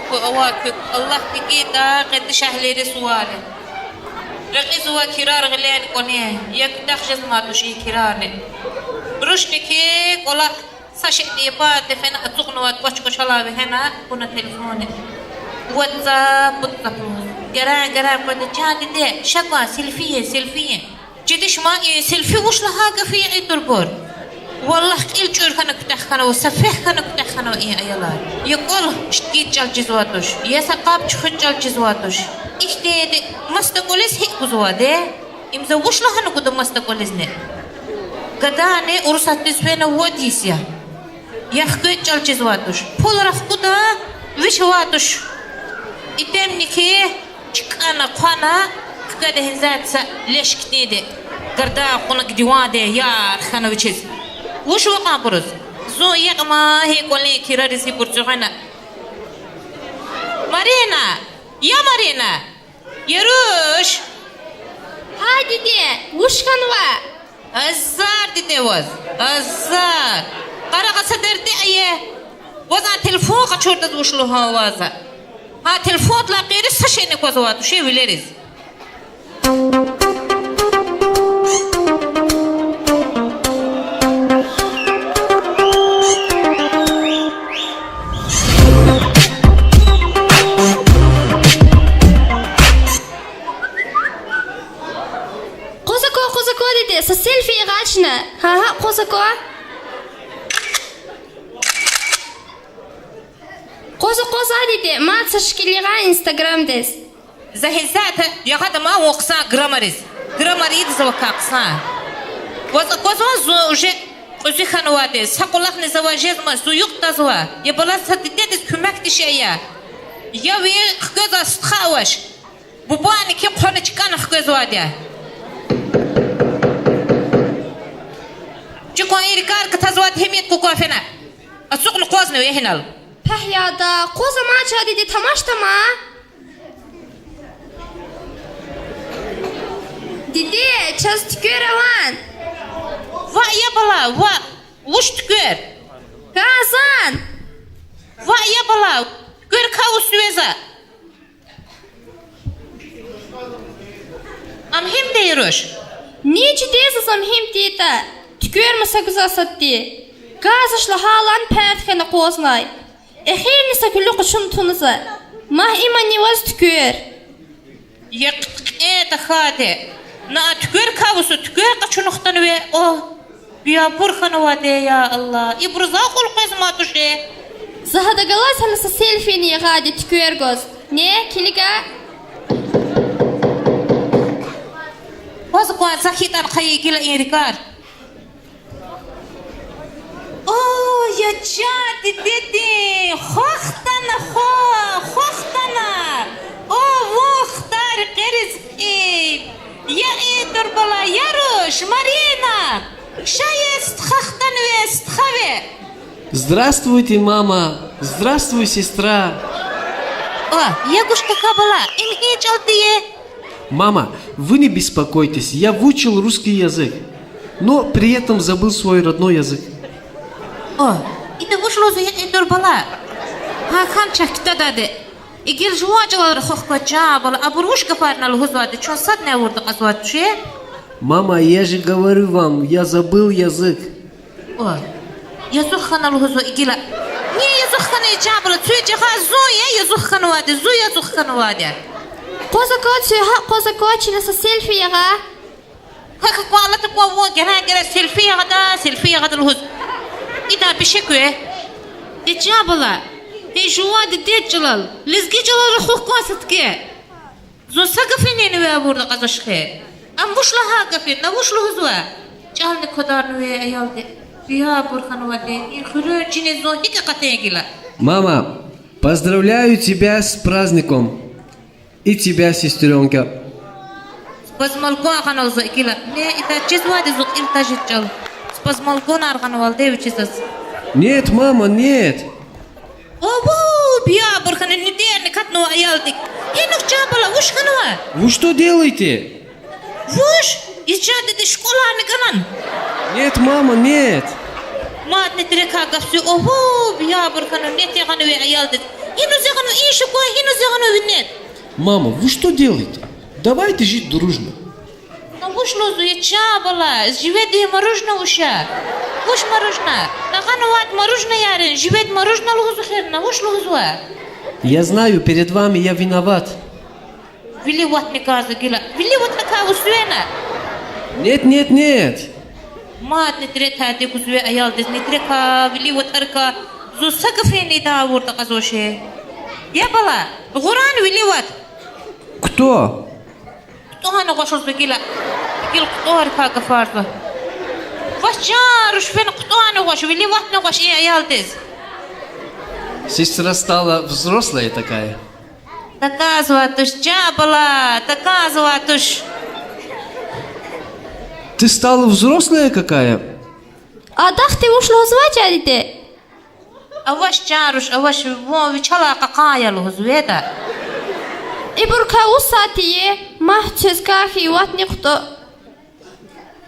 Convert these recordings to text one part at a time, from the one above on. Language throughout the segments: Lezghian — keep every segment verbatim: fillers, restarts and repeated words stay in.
Ку авай куьк, Аллагьди гайитӀа, къе дишегьлийри сувар я. Рекьизва кирар гъилер кӀвале, я куьтягь жезмай туш и кирарни. Рушники кӀвалах са шейни япа тефена ацукьнавай кӀвач-кӀвачелай вегьена, кьуна телефонни. WhatsApp, WhatsApp лугьуз. Герен-герен къведа: чан диде, ша кван, селфи ая, селфи ая. Жеди шума, и селфи вуч лагьай гаф я, и турбур? Валлагь, кьил чӀур хьана куьтягь хьанва, сефегь хьана куьтягь хьанва и аялар. Я кӀвал шикил чӀал чизвай туш, я са къаб чуьхуьд чӀал чизвай туш. Ихьтинди маса кӀвализ гьикӀ гузвайди? Им за вуч лагьана гуда маса кӀвализни? Гадани Урусатдиз фена вад йис я. Я хквед чӀал чизвай туш. Пул рахкуда, вич авай туш. Итимни хьи, чкӀана, хъвана, хкведа гьинзаватӀа са леш хьтинди. Гардан кьуна диванди ярх хьана вичиз. Вуч ава кьван абуруз? Зун икьван гьи кӀвалин кирариз ибур цуьгъвена. Марина! Я Марина! Я руш! Гьа, диде, вуч хьанва? Азар, диде, ваз. Азар. Къарагъ, са дерди ая. Ваз а телефон къачурдаз вуч лугьун ваз. Гьа телефондилай гъейри са шейни аквазвай туш вилериз. Къваз аква, къваз аква, диде, са селфи ягъач на. Гьа, гьа, къваз аква. Къваз аква, къваз, диде, мад са шикил ягъа инстаграмдиз. За гьисабда ягъадама вун хъсан граммариз. Граммар ийида за вакай хъсан. Ваз аквазва зун уже кьуьзуь хьанвайди, са кӀвалахни завай жезмай, зун юкьва за. Я бала, са дидедиз куьмекдиз ая я. Я ви хквезвай стха авач. Бубани хьи хъвана чкӀана хквезвайди я. Чи кван и рикӀар кутазвайди гьим ятӀа кукӀвай фена. Ацукьна къвазни вегьинал. Пагь яда, къваз амач, диде, тамаш тама. Диде, чаз туьквер аван. Ваъ, я бала, ваъ, вуч туьквер? Квез ан. Ваъ, я бала, туьквер кваз веза. Ам гьим тир, я руш? Ни чидач заз ам гьим тиртӀа, туьквер маса гузвай сад тир. Квез аш лагьайла пад хьана къвазнай. Эхирни са куьлуь къачун туна за. Магь имани ваз туьквер. Я кьетӀа хьайди. На туьквер кваз, туьквер къачуна хтанва. О, биябур хьанвайди, я Аллагь. Ибуруз акьул къвезмай туш. За гьада галаз гьана са селфини ягъайди туьквер гваз. Не, килига. Ваз кван, за хьайитӀани хьайи гила и рикӀар. О, я чан дидедин, хва хтана, хва, хва хтана. О, вун хтар къериз кьейиб. Я и турбала, я руш, Марина. Ша, я стха хтанва, стха ви. Здравствуйте, мама! Здравствуй, сестра! О, я гуж такабала, им гьи чӀалди я? Мама, вы не беспокойтесь, я выучил русский язык, но при этом забыл свой родной язык. О, ида вуч лугьузва, я и турбала? Гьа, хьана чахъ китадайди. И гила жуван чӀалал рахух кван, чан бала, абур вуч гафарна лугьузвайди, чун садни авурда кьазвай туш. Мама, я же говорю вам, я забыл язык. О, язух хьана лугьузва и гила. Ни язух хьана, я чан бала, цуьк жагъа зун я язух хьанвайди, зун язух хьанвайди. Къваз аква, цуьк гьакӀ къваз аква, чна са селфи ягъа. Кака кӀвале, алата кӀвал, вун герен-герен селфи ягъада, селфи ягъада лугьуз. Ида биши кве. Я чан бала, гьи жуван дидед чӀалал, лезги чӀалал рахух кван садки. Зун са гафунини ви авурда кьазвач хьи. Ам вуч лагьай гаф я, на вуч лугьузва? ЧӀални квадарнава аялди. Биябур хьанвайди, и хуьруьн чиниз зун гьикӀ акъатин гила? Мама, поздравляю тебя с праздником. И тебя, сестрёнка. Спазмолгон гъанвалза и гила. Не, ида чизвайди зун кьил тажид чӀал. Спазмолгонар гъанвалди вичи заз. Нет, мама, нет. Аву, биябур хьана, нидерни катнава аялдик. Гьинихъ, чан бала, вуч хьанва? Вы что делаете? Вуч? И чан диде школани ганан? Нет, мама, нет. Мадни дирекай гаф зу, аву, биябур хьана, нет ягъанва аялдиз. Гьиниз ягъан Инша кван, гьиниз ягъанва ви нет? Мама, вы что делаете? Давайте жить дружно. На вуч лугьузва, я чан бала, живеди мороженое вуч я? Вуч мороженое? На гъана вад мороженое ярин, живеди мороженое лугьузва хьи, на вуч лугьузва? Я знаю, перед вами я виноват. Вили ватни кӀанзава гила. Вили ватӀарикай вуч жезвена? Нет, нет, нет. Мад нитре тади гузве аялдиз, нитрекай, вили ватӀарикай. Зун са гафни идан авурда кьазвачир. Я бала, гъурани вили ватӀа? Кто? КутӀунни гъваш лугьузва гила. Гила кутӀунрикай гафарзава. Вач, чан руш, фена кутӀунни гъваш, вили ватӀани гъваш и аялдиз. Сестра стала взрослая такая. ТакӀанзавай туш, чан бала, такӀанзавай туш. Ты стала взрослая какая? Адахъди вуч лугьузвай, чан диде? Авач, чан руш, авач, вун вичелай кьакьан я лугьузвайди. Ибурукай вуч сад тир, магь цвезкай хьи, ватӀани кутӀу.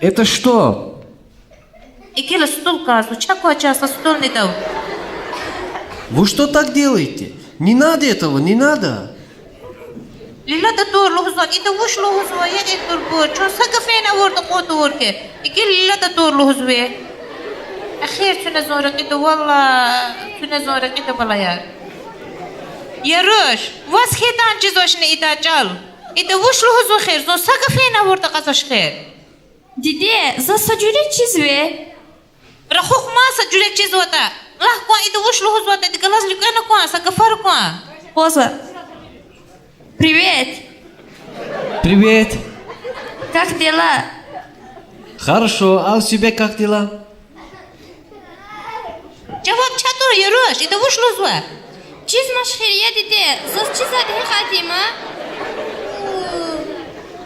Это что? И гила стул кӀанзава, чан квай, чан, са стул недай. Вы что так делаете? Не надо этого, не надо. Лиладатур лугьузва, ида вуч лугьузва, я и турбур, чун са гафни авурда кьун тавурди. И гила лиладатур лугьузва. Эхир, куьне зун рекьида, валлагь, куьне зун рекьида, балаяр. Я руш, ваз хьайитӀани чизвачни ида чӀал? Ида вуч лугьузва хьи, зун са гафни авурда кьазвач хьи. Диде, заз са жуьре чизва. Рахух ман, са жуьре чизватӀа. Лагь кван, ида вуч лугьузватӀа, ида галаз луькӀуьна кван, са гафар кван. Лугьузва. Привет. Привет. Как дела? Хорошо, а у тебя как дела? Жаваб чатӀур, я руш, ида вуч лугьузва? Чизмач хьи, я диде, заз чизвайди гьикьван тир ман?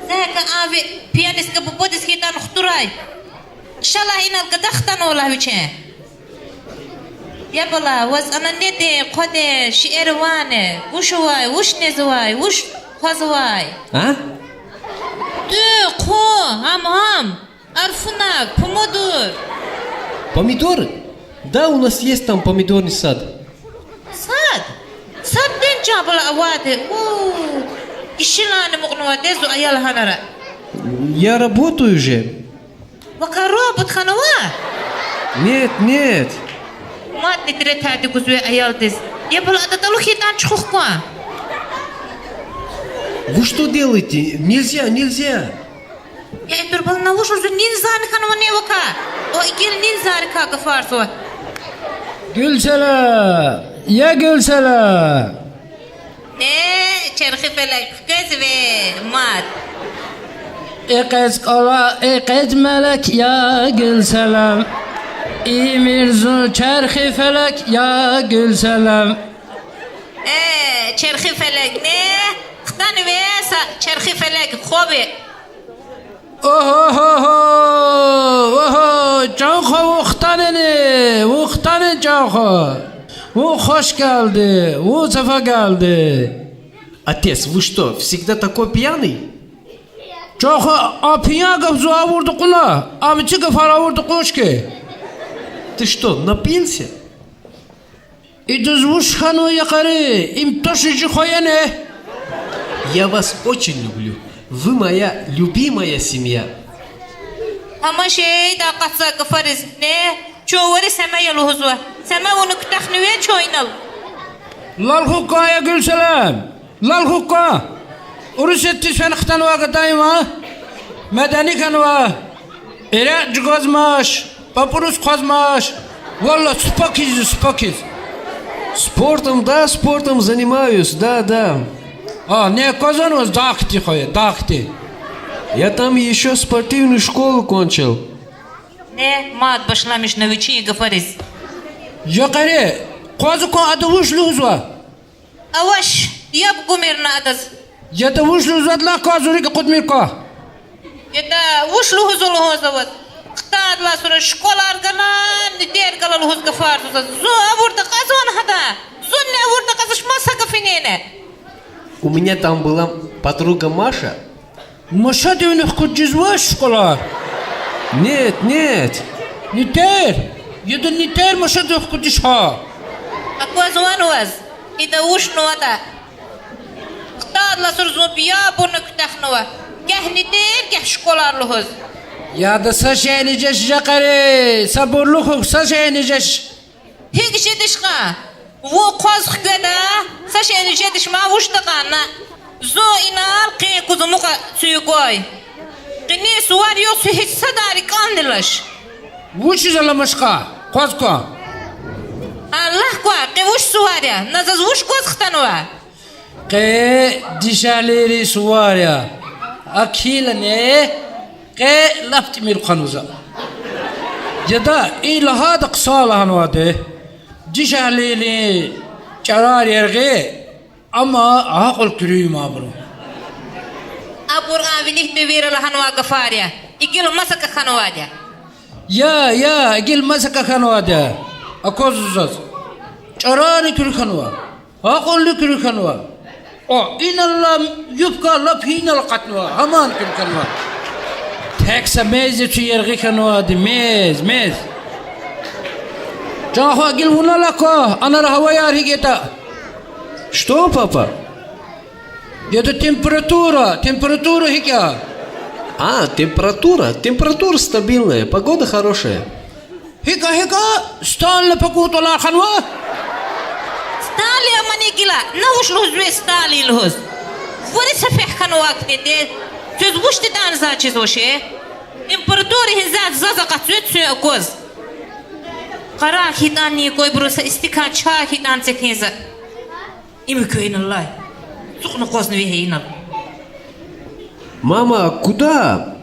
Закай а ви пианистка бубадиз хьайитӀани хтурай. Ша лагь, инал гада хтанва лагь вичи. Я бала, ваз ана неден, хъваден шейэр вани, вуш авай, вуч незвай, вуч хъвазвай? А? ТӀуьн, хъун, гьам-гьам, арфунаг, помидор. Помидоры? Да, у нас есть там помидорный сад. Сад? Сад дин, чан бала, авайди. У, гишилайни амукьнавайди я зун аял гьанра. Я работаю же. Вакай робот хьанва? Нет, нет. Мад нитре тади гузве аялдиз. Я бала, ада тӀалу хьайитӀани чухух кван. Вы что делаете? Нельзя, нельзя. Я и турбал, на вуч лугьузва, нин зани хьанвани вакай? О, и гила нин зарикай гафарзава. Гуьлсалам, я Гуьлсалам. Э, Черхифелек, хквезве мад. Экъечӏ кӏвале, экъечӏ мелек я Гуьлсалам. Ийимир зун Черхифелек я Гуьлсалам. Э, Черхифелек, не? Хтанве са Черхифелек, хъваве. Ого-го-го! Ого, чан хва, вун хтанани, вун хтанани, чан хва. Вун хвашгелди, вун сафагелди. Отец, вы что, всегда такой пьяный? Чан хва, а пиян гаф зун авурда кьуна, а мичи гафар авурда кьунш хьи. Ты что, напился? Идаз вуч хьанва, я къари, им тушни чи хва яни? Я вас очень люблю. Вы моя любимая семья. Тамашайда акъатзавай гафариз, не, чун вари Сема я лугьузва. Сема, вуна куьтягьнава чун инал. Лал хьухь кван, я Гуьлсалам. Лал хьухь кван. Урусатдиз фена хтанвай гада я ма. Медени хьанва. Ирек чӏугвазмач, пӏапӏрус хъвазмач. Валлагь, супа хьиз я, супа хьиз. Спортом, да, спортом занимаюсь, да, да. А, не, квазанваз дагъ хьтин хва я, дагъ хьтин. Я там ещё спортивную школу кончил. Не, мад башламишна вичин гафариз. Я къари, кваз акван, ада вуч лугьузва? Авач, яб гумир на адаз. Яда, вуч лугьузватӏа, лагь кван, зун рикӏ акъудмир кван. Яда, вуч лугьузва лугьуз аваз? Хтайдалай сура школар гана, нитер гала лугьуз гафар зуза. Зун авурда кьазвани гьада? Зунни авурда кьазва, ша маса гаф инене. У меня там была подруга Маша. Машадивни хкудиз жезвач школа? Нет, нет. Нитер? Яда, нитер Машадив хкудиш гьа. Аквазвани ваз? Ида вуч нуватӀа? ХтӀадалай сур зун биябурна куьтягьнава. Гагь нитер, гагь школар лугьуз. Яда, са шейни жеч, жакьари, сабурлу хьухь, са шейни жеч. ГьикӀ жедиш кьван? Вун хъваз хкведа, са шейни жедиш ман, вучда кьван на? Зун инал къен куз амукьа цуьк гвай. Къенин сувар югъ, цуьк гьич садан рикӀелни лаш. Вучиз аламач кьван, хъваз кван. Аллагь кван, къе вуч сувар я, на заз вуч гваз хтанва? Къе дишегьлийрин сувар я. АкӀ хьайила, къе лап тӀимил хъванва за. Яда, и лагьайда хъсан лагьанвайди. Дишегьлийрин чӀарар яргъи, амма акьул куьруьнмабуру. Абур а вилик девирра лагьанвай гафар я. И гила масакӀа хьанвайди я. Я, я, и гила масакӀа хьанвайди я. Аквазва заз. ЧӀарарни куьруь хьанва. Акьулни куьруь хьанва. О, иналлай юбка лап гьинал акъатнава, гьаман куьруь хьанва. Тек са мез я цуьк яргъи хьанвайди, мез, мез. Чан хва, гила вуна аква, анара гьаваяр гьикӀ ятӀа. Что, папа? Яда, температура, температура гьикӀ я? А, температура? Температура стабильная, погода хорошая. ГьикӀ, гьикӀ, Сталинан пакӀу тӀвалар хьанва? Сталин амани гила, на вуч лугьузва Сталин лугьуз. Вири сефегь хьанва кьван диде. Квез вуч дидани заз чизвачир? Температура гьизад заз акъатзава, квез акваз. Къарагъ хьайитӀани, квайбуруз са истикан чай хьайитӀани це квез. Им квез иналлай. Цукьна акъвазнава гьа инал. Мама, куда?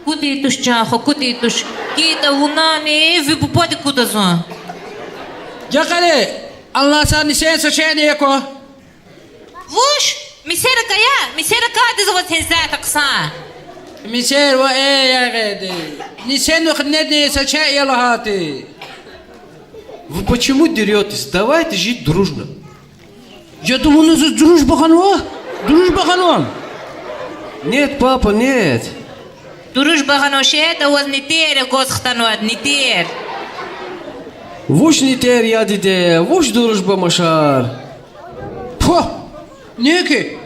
Куди туш, чан хва, куди туш? КӀантӀа вунани ви бубади куда зун. Жакъари, алласан нисен са чайни аква. Вуч? Мисер акая, мисер акайди за ваз гьизад хъсан. Мисер ва э ягъиди. Нисен вахъ неди, са чай ая лагьайди. Вы почему деретесь? Давайте жить дружно. Яда, вуна заз дружба хьанва? Дружба хьанва? Нет, папа, нет. Дружба хьанвачиртӀа ваз нитер акваз хтанвайди, нитер. Вуч нитер я, диде, вуч дружба машар? Пу! Неки,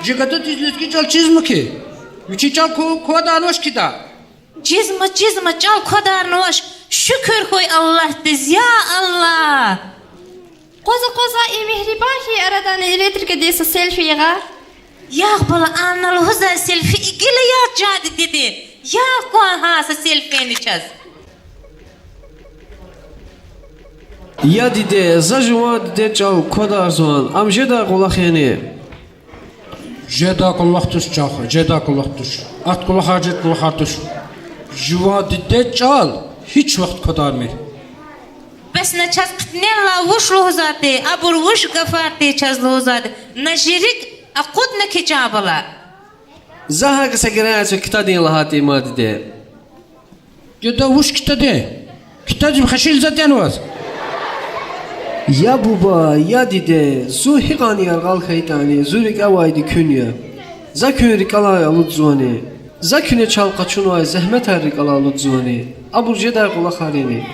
чи гададиз лезги чӀал чизма хьи. Вичи чӀал ку-, квадарнавач хьи да. Чизма, чизма, чӀал квадарнавач. Шукур хьуй Аллагьдиз, я Аллагь! Къваз, къваз, и мегьрибан хьайи арадани электрикадин са селфи ягъа. Ягъ, бала, ана лугьузвай селфи, и гила ягъ, чан дидеди. Ягъ кван гьа са селфини чаз. Я диде, за жуван дидед чӀал квадарзавани, ам жедай кӀвалах яни? Жедай кӀвалах туш, чан хва, жедай кӀвалах туш. Ахьтин кӀвалахар жедай кӀвалахар туш. Жуван дидед чӀал гьич вахт квадармир. Бес на чаз хъитинелай вуч лугьузвайди, абур вуч гафар тир чаз лугьузвайди, на чи рикӀ акъудна хьи, чан бала. За гьакӀ са герен чӀал кутадин лагьайтӀа, мад диде. Яда, вуч кутадин? Кутадин хашил затӀ яни ваз? Я буба, я диде, зун гьикьван яргъал хьайитӀани, зун рикӀе авайди куьн я. За куьн рикӀелай алудзавани? За куьне чал къачунвай зегьметар рикӀелай алудзавани? Абур жедай кӀвалахар яни?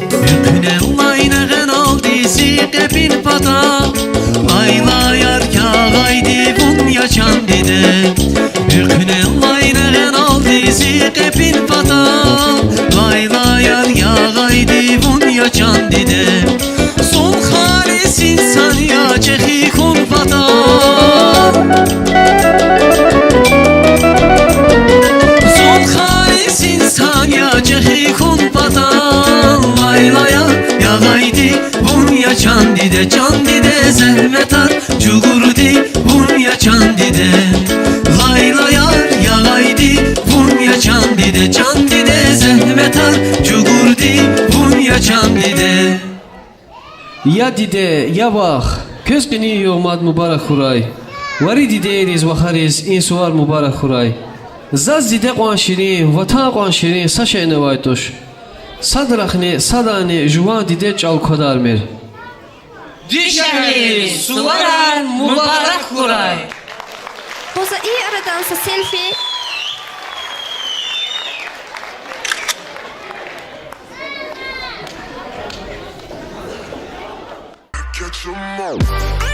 Экуьнелай негъеналди зи кьепӀин патал, лайлаяр ягъайди вун, я чан диде. Экуьнелай негъеналди зи кьепӀин патал, лайлаяр ягъайди вун, я чан диде. Зун халис инсан я чӀехи хьун патал. Зун халис инсан я чӀехи хьун патал, лайлаяр ягъайди вун, я чан диде, чан диде, зегьметар чӀугурди вун, я чан диде. Лайлаяр ягъайди вун, я чан диде, чан диде, зегьметар чӀугурди вун, я чан диде. Я диде, я вах, квез къенин югъ мад мубарак хьурай. Вари дидейриз, вахариз и сувар мубарак хьурай. Заз диде кьван ширин, ватан кьван ширин са шейни авай туш. Садрани, садани жуван дидед чӀал квадармир. Дишегьлийриз суварар мубарак хьурай. Къваз, и арадан са селфи. Jumbo.